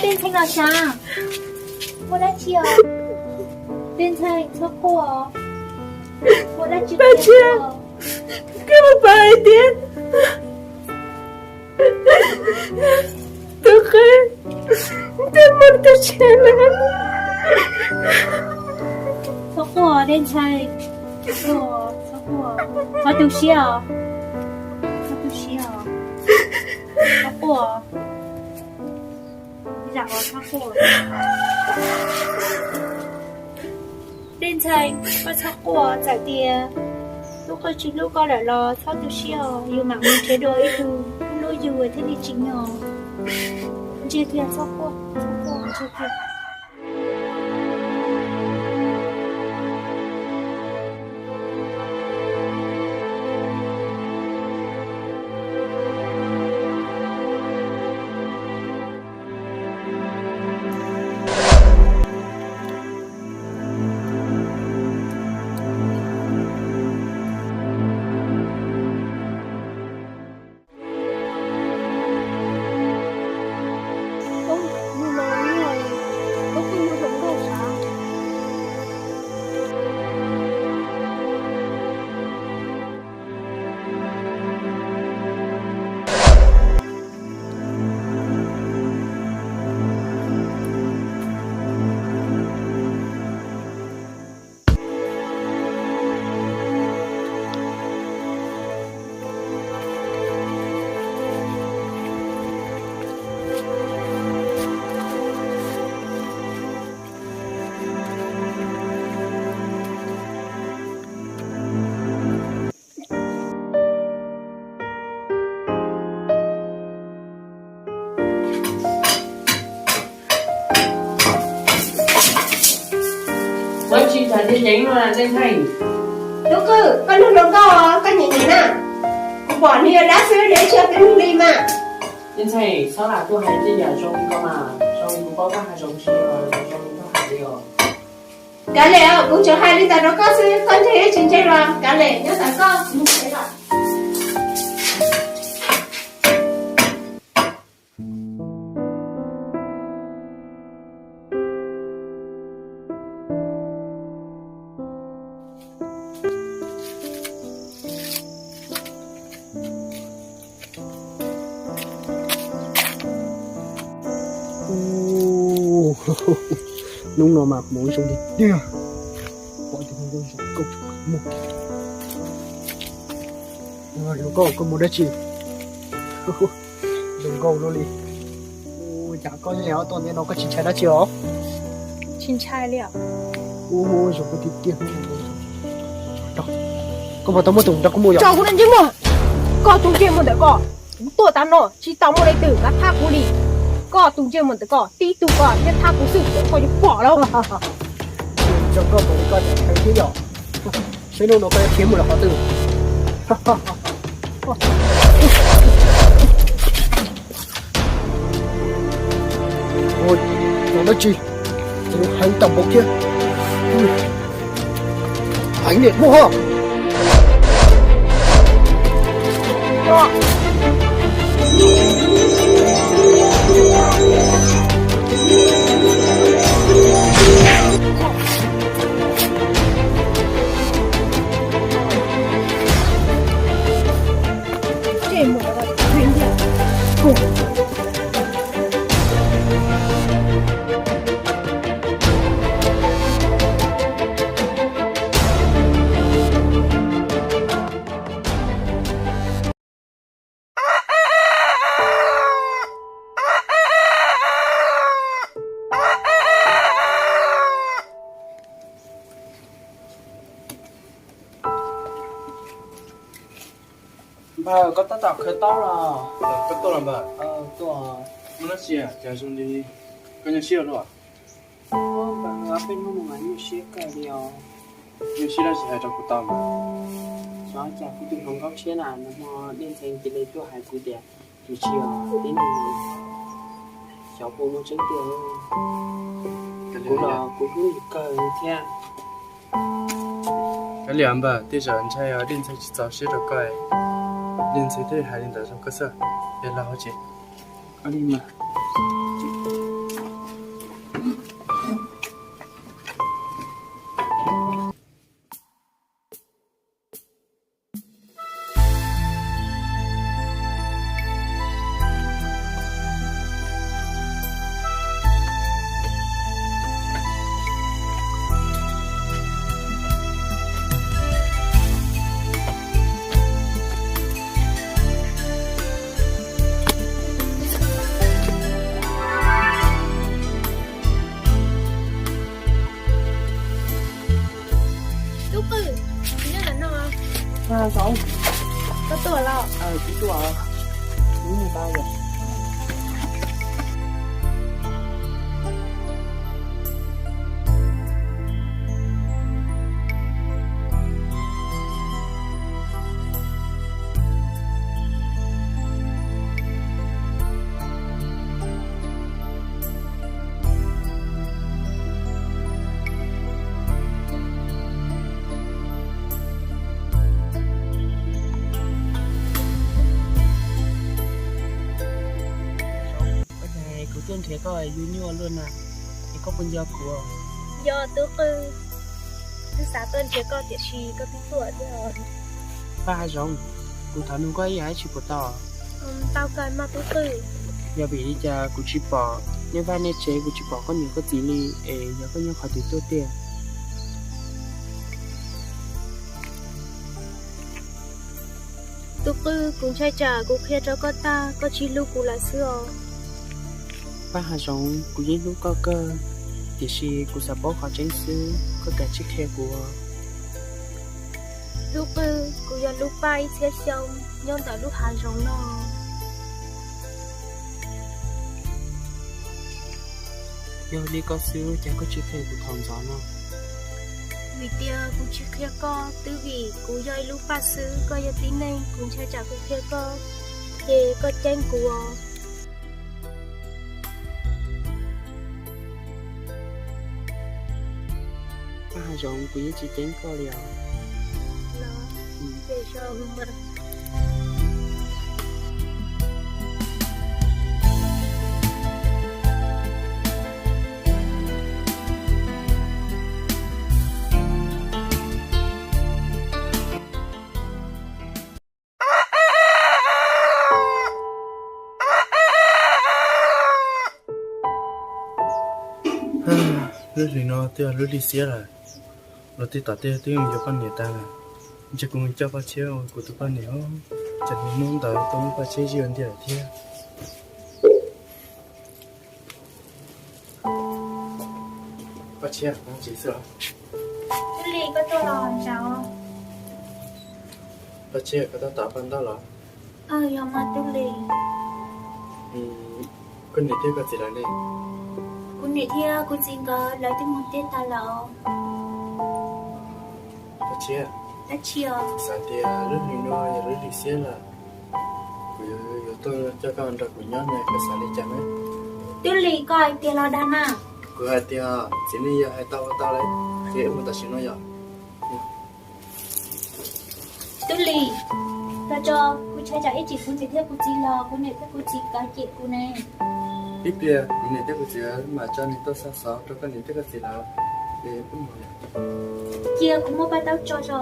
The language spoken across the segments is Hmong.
Dej Ntxhee los sav, muaj dab tsi os? Dej Ntxhee, txhob quaj, muaj dab tsi? Paj Tshiab, koj mus pab hais tias tus qhe twb muaj tus tshev lawm. Txhob quaj Dej Ntxhee, txhob quaj, txhob tu siab os, txhob tu siab os, txhob quaj. Zam os, txhob quaj. Dej Ntxhee, koj txhob quaj, txawm tias tub qhe tsis hlub koj lawm los txhob tu siab os, yus mam mus nrhiav dua ib tug hlub yus thiaj li tsim nyog. Ntsia kiag, txhob quaj, txhob quaj, ntsia kiag. Koj tsis tham tias yeev no na Dej Ntxhee. Tub Qwj, koj nug hluas nkauj koj nyiam nyiam na. Kuv pom nws yog dab xwb, nws tsis yog tib neeg li mas. Dej Ntxhee, txhob lam tuaj hais tej yam zoo li ko mas, zoo li kuv paub koj hais zoo tsis zoo li koj hais li os. Kav liam, kuv tsuas hais li ntawd rau koj xwb, koj ntseeg tsis ntseeg los kav liam, nyob ntawm koj, kuv mus tsev lawm. Hnub no mas hmoov zoo tiag tiag. Pom tus hluas nkauj zoo nkauj muag. Hluas nkauj, koj mus dab tsi? Zoo nkauj luaj li. Ua cas koj ib leeg ob tug nyob no koj tsis ntshai dab tsi os? Tsis ntshai li os. Ua zoo nkauj tiag tiag. Koj puas tau muaj tus nrog koj mus yom? Tso kuv daim ntsej muag. Koj tus ntsej muag ntawm koj, kuv tuaj tav no tsis tau muaj leej twg kam thab kuv li. Koj tus ntsej muag ntawm koj tib tug koj thiab thab kuv xwb, koj yuav pom lawm. Zoo nkauj npaum li koj tseem heev thiab yom? Saib hnub no koj yuav khiav mus lawm qhov twg? Ua, ua dab tsi? Heev tau npaum kiag. Heev niam muaj ho. Npawg, koj tab tom khaws taub los? Koj tuaj los npawg? Tuaj. Muaj dab tsi cas zoo li koj nyuaj siab ua luaj? Npawg, peb hnub no mas nyuaj siab kawg li os. Nyuaj siab dab tsi hais rau kuv tau mas. Xyov cas kuv tus hluas nkauj tshiab na, nag hmo Dej Ntxhee cia li tuaj hais kuv tias tus tsis yog tib neeg, xyov puas muaj tseeb tiag. Kuv los kuv hlub nws kawg li thiab. Kav liam npawg, tej zaum ntshai Dej Ntxhee tsis txaus siab rau koj, Dej Ntxhee thiaj li hais li ntawd rau koj xwb. Es los hauv tsev. Ua li mas. Zoov, koj tuaj los? Kuv tuaj, kuv mus tau lawm. Kuv tuaj nrhiav koj yug nyuaj luaj na, es koj puas nco kuv? Yog Tub Qwj, twb xav tuaj nrhiav koj tiam sis koj twb tuaj thiab. Paj Hav Zoov, kuv thov nug koj ib yam dab tsi puas tau? Tau kawg mog Tub Qwj. Yog vim li cas kuv tsis pom nej vaj nej tsev, kuv tsis pom koj niam koj txiv li, es yog koj nyob qhov twg tuaj tiag? Tub Qwj, kuv ntshai tsam kuv qhia rau koj tag koj tsis hlub kuv lawm xwb os. Paj Hav Zoov, kuv yeej hlub koj kawg, tiam sis kuv xav paub qhov tseeb xwb, koj kav tsij qhia kuv. Tub Qwj, kuv yog lub paj ib txhiab xyoo nyob ntawm lub hav zoov no. Yog li koj xwb, cas koj tsis qhia kuv thaum ntxov no? Vim tias kuv tsis qhia koj twb vim kuv yog ib lub paj xwb, koj yog tib neeg, kuv ntshai tsam kuv qhia koj ces koj ceeb kuv os. Paj Hav Zoov, kuv yeej tsis ceeb koj li os. Lub hlis no twb yog lub hli xiab lawm, los tej tom tej twb yuav poj niam tag lawm. Ntshe kuv mus coj Paj Tshiab ua kuv tus poj niam, ces hnub ntawd tuaj muab Paj Tshiab zij ua ntiag lawm thiab. Paj Tshiab, Tub Lis, koj tuaj los? Paj Tshiab, koj tab tom paj ntaub los? Yog mas Tub Lis. Koj niam thiab koj txiv lawv ne? Kuv niam thiab kuv txiv nkawd lawv twb mus teb tag lawm. Paj Tshiab, xav tias lub hlis no yog lub hlis xiab lawm, kuv yuav tuaj coj koj nrog kuv nyob ne, koj xav li cas na? Tub Lis, koj hais tias los dag na? Kuv hais tias txiv neej yog hais tau ua tau lawm, ces wb mus tam sim no yom. Tub Lis, los tso, kuv ntshai tsam ib tsam kuv niam thiab kuv txiv los kuv niam thiab kuv txiv kav cem kuv ne. Ib pliag kuv niam thiab kuv txiv mam tso neeg tuaj xa xov rau koj niam thiab koj txiv lawv. Cia kuv muab paj taub tso tso.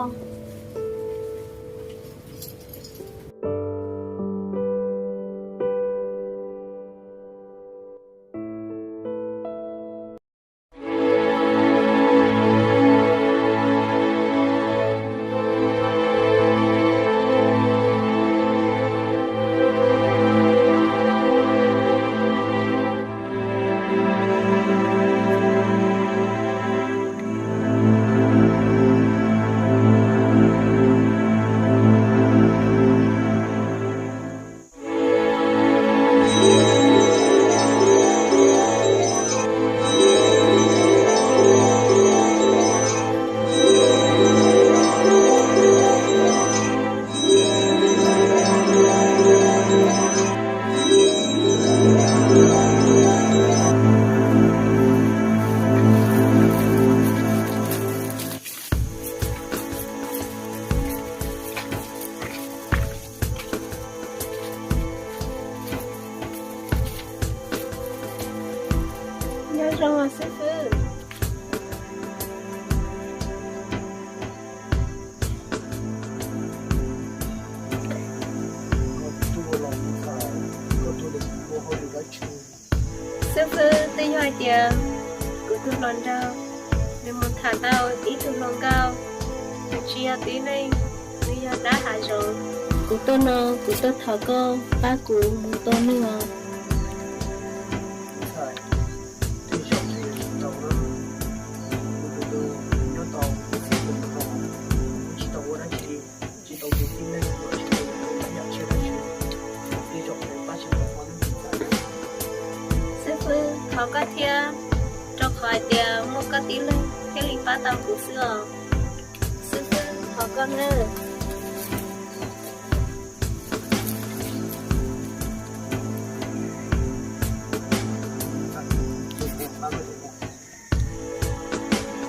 Nyob zoo xib fwb. Xib fwb, twb yog hais tias kuv tuaj hluas nraug, nws mus tham tau ib tug hluas nkauj, nws tsis yog tib neeg, nws yog dab hav zoov. Kuv tuaj no kuv tuaj thov koj pab kuv mus tua nws os. Tus tus nyob tau ib txhia tus no, tsis tau ua dab tsi, tsis Ib leeg thiaj li pab tau kuv xwb os. Xib fwb, thov koj nawb.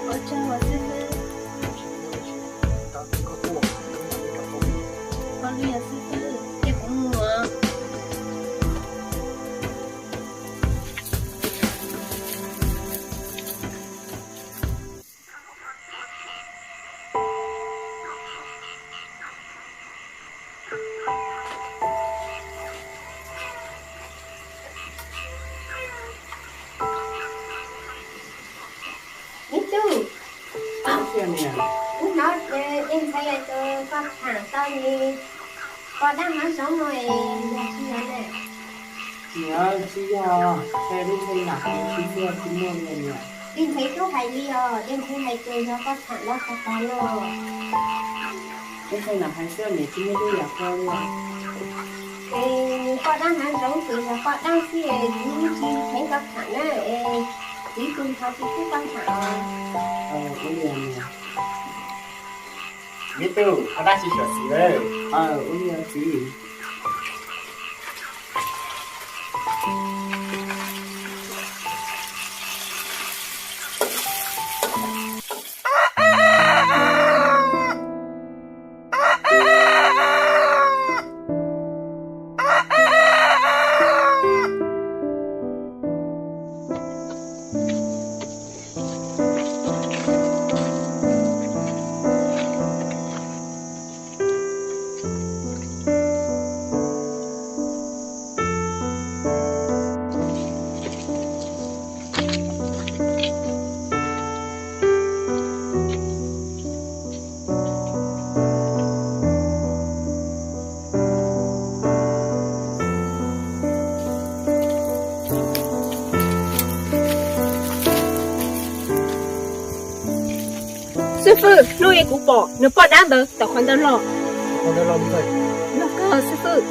Ua tsaug os xib fwb. Ua li os xib fwb, ces kuv mus os. Ib tug, hnub no dej ntxhais hais tias koj tham tau nws poj dab hav zoov no es yog tsis yog ne? Niam, tsis yog, dej ntxhais lam hais tsis yog, tsis muaj li niam. Dej ntxhais twb hais li os, dej ntxhais hais tias yog koj tham los koj tham los. Dej ntxhais lam hais xwb niam, tsis muaj ib yam ko li. Es nws poj dab hav zoov ces yog poj dab xwb es kuv tsis kheev koj tham na es kuv tus ntxhais tsis pub koj tham os. Ua li niam. Ib tug, poj dab tsis xyuam xim lawm. Ua li txiv. Xib fwb, hnub ib kuv pom nws poj dab ntawd tawm qhov ntawd los. Los kawg xib fwb.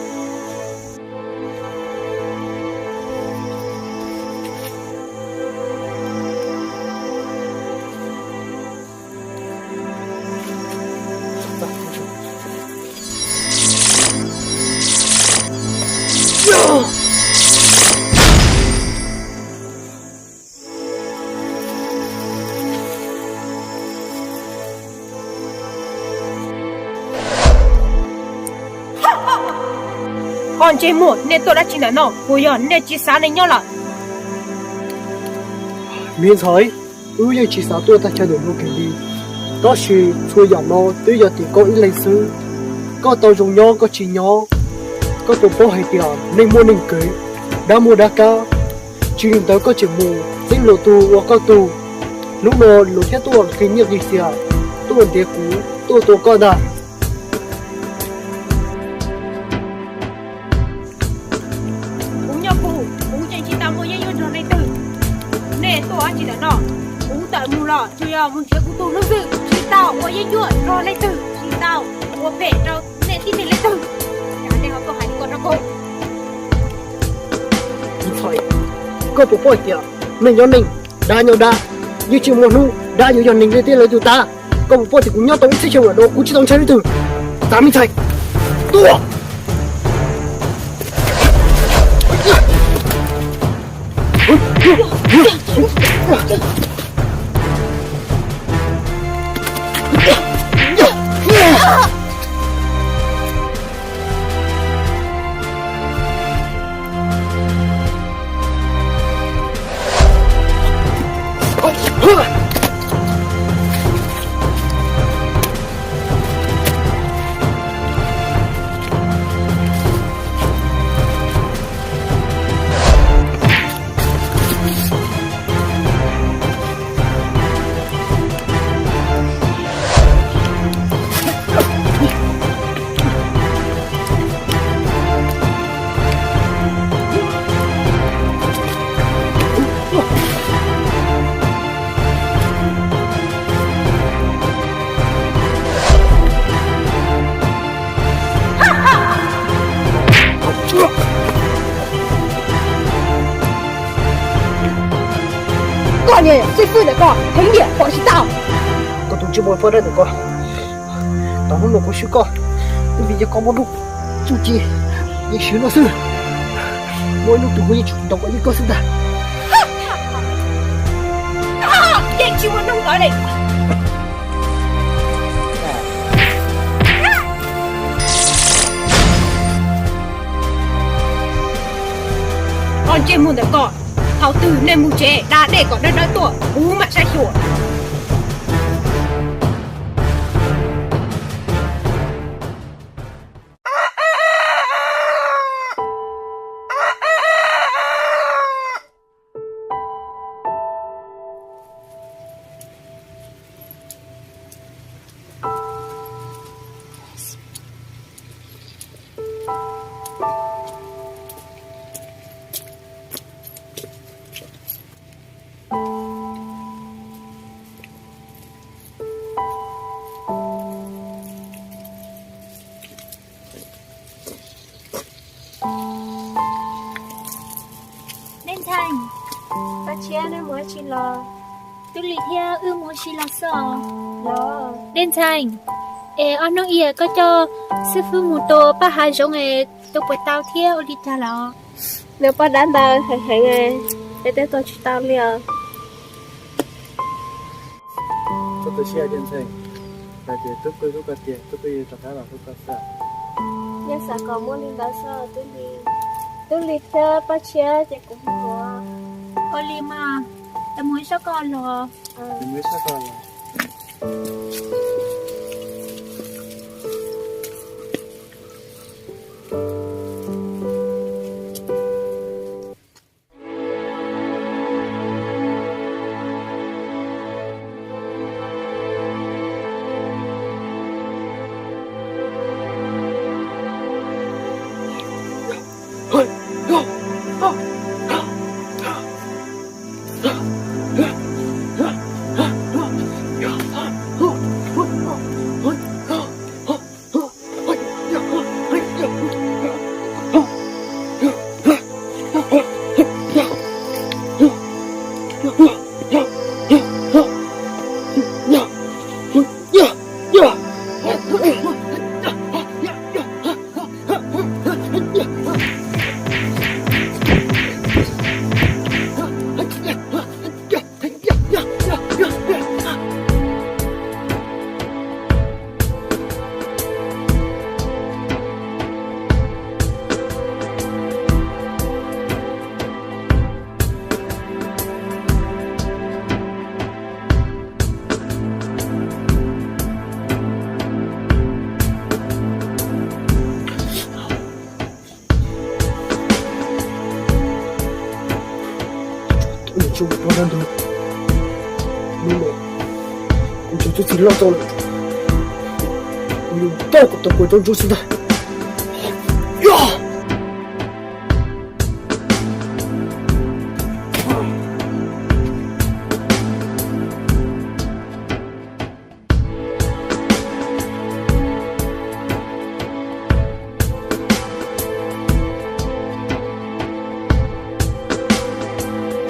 Ob ntsej muag, nej tuaj dab tsi ntawm no? Puas yog nej tsis xav nej nyob lawm? Me ntxhais, wb yeej tsis xav tuaj tag chaw ntawm no kiag li, tab sis txhua yam no twb yog tim koj ib leeg xwb. Koj tau zoo nyob koj tsis nyob, koj puas paub hais tias neeg muaj neeg kev, dab muaj dab kab. Tsis li ntawd koj tseem mus txeeb luag tug ua koj tug. Hnub no luag thiaj tuaj qhia nyiaj qhia txiag, tuaj ntiav kuv, tuaj tua koj ntag. Kuv nyob kuv, kuv yeej tsis tau muaj yeeb ncuab nrog leej twg. Nej tuaj dab tsi ntawm no? Kuv tawm mus los tsuas yog mus nrhiav kuv tus hlub xwb, tsis tau ua yeeb ncuab nrog leej twg, tsis tau ua phem rau nej tib neeg leej twg. Cas nej ho tuaj hais li ko rau kuv? Ntxhais, koj puas paub tias neeg nyob neeg, dab nyob dab, yeej tsis muaj hnub dab yuav yog neeg li thiab lawv tus tag. Koj puas paub tias kuv nyob tau ib txhiab xyoo lawm no kuv tsis tau ntshai leej twg? Txav me ntxhais, tuaj! Koj niag xib fwb ntawm koj heev tiag pom tsis tau. Koj tus ntsej muag poj dab ntawm koj, tau hnub no kuv swb koj, vim yog koj muaj lub txuj ci, yeej swv no xwb. Muaj ib hnub twg kuv yeej tsum ntaus kom ib koj xwb ntag. Yeej tsis muaj hnub ntawd li. Koj ntsej muag ntawm koj, thaum twg nej mus tsev da dej kom dawb dawb tuaj kuv mam saib xyuas. Dej Ntxhee, Paj Tshiab, nej mus ua tsi los? Tub Lis thiab wb mus ua si los xwb os. Dej Ntxhee, es ob hnub i koj coj xib fwb mus tua paj hav zoov es tua puas tau thiab ua li cas los? Nws poj dab ntawd heev heev, peb twb tua tsis tau li os. Koj tu siab Dej Ntxhee, hais tias tub Pwj hlub koj tiag, tub Pwj yuav rov qab los hlub koj xwb. Yeej xav kom muaj li ntawd xwb Tub Lis. Tub Lis thiab Paj Tshiab ces kuv mus. Ua li mas, mus ib sab koj los. Tus ntsuj plig ntawd, hnub no kuv cov tub txib loj tau lawm, kuv yuav tau kom tau kuv cov ntsuj xwb ntag.